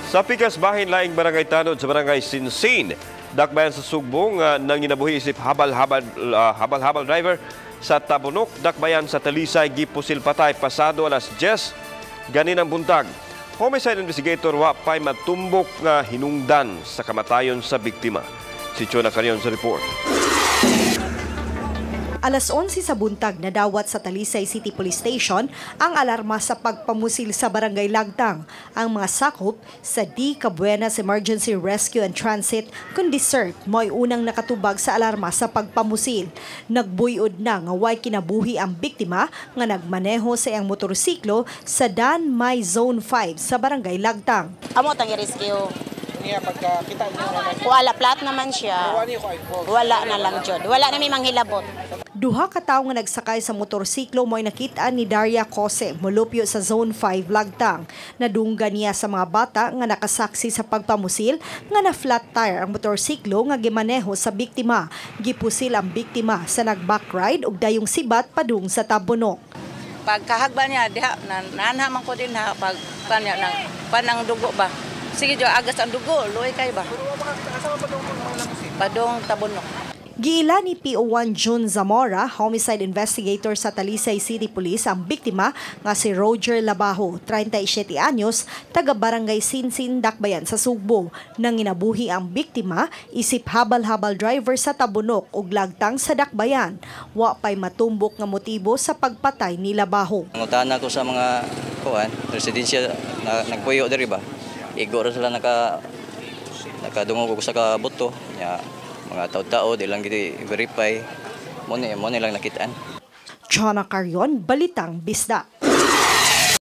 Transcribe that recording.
Sa pikas bahin, laing barangay tanod sa Barangay Sinsin, Dakbayan sa Sugbo nga nanginabuhi isip habal-habal driver sa Tabunok, Dakbayan sa Talisay, gipusil patay pasado alas 10 ganinang buntag. Homicide investigator wa pay matumbok nga hinungdan sa kamatayon sa biktima. Si Chona Carion sa report. Alas 11 sa buntag, nadawat sa Talisay City Police Station ang alarma sa pagpamusil sa Barangay Lagtang. Ang mga sakop sa D. Cabuenas Emergency Rescue and Transit kun DECERT mo'y unang nakatubag sa alarma sa pagpamusil. Nagbuyod na nga way kinabuhi ang biktima nga nagmaneho sa iyang motorsiklo sa Dan May Zone 5 sa Barangay Lagtang. Amo tang i-rescue. Niya pagka kita niyo naman. Wala, flat naman siya. Wala niyo ko involved. Wala na lang jud. Wala na may manghilabot. Duha ka tawo nga nagsakay sa motorsiklo mo'y nakita ni Daria Cose molupyo sa Zone 5 Lagtang. Nadunggan niya sa mga bata nga nakasaksi sa pagpamusil nga na flat tire ang motorsiklo nga gimaneho sa biktima. Gipusil ang biktima sa nag-backride ug dayong sibat padung sa Tabunok. Pagkahagba niya diha na nanha man ko din ha pag kanya nang panang dugo ba. Sige jo, agas ang dugo, luoy kay ba. Padong Tabunok. Giila ni PO1 June Zamora, homicide investigator sa Talisay City Police, ang biktima nga si Roger Labajo, 37 anyos, taga Barangay Sinsin, Dakbayan sa Sugbo. Nanginabuhi ang biktima, isip habal-habal driver sa Tabunok ug Lagtang sa Dakbayan. Wa pay matumbok nga motibo sa pagpatay ni Labajo. Ngutana ko sa mga kuan, residensya na nagpuyo diri ba. Igo ra sila nakadungog og sa ka buto. Nya mga tao-tao di lang gid verify. Mo ni lang nakitaan. Chona Carion, Balitang Bisdak.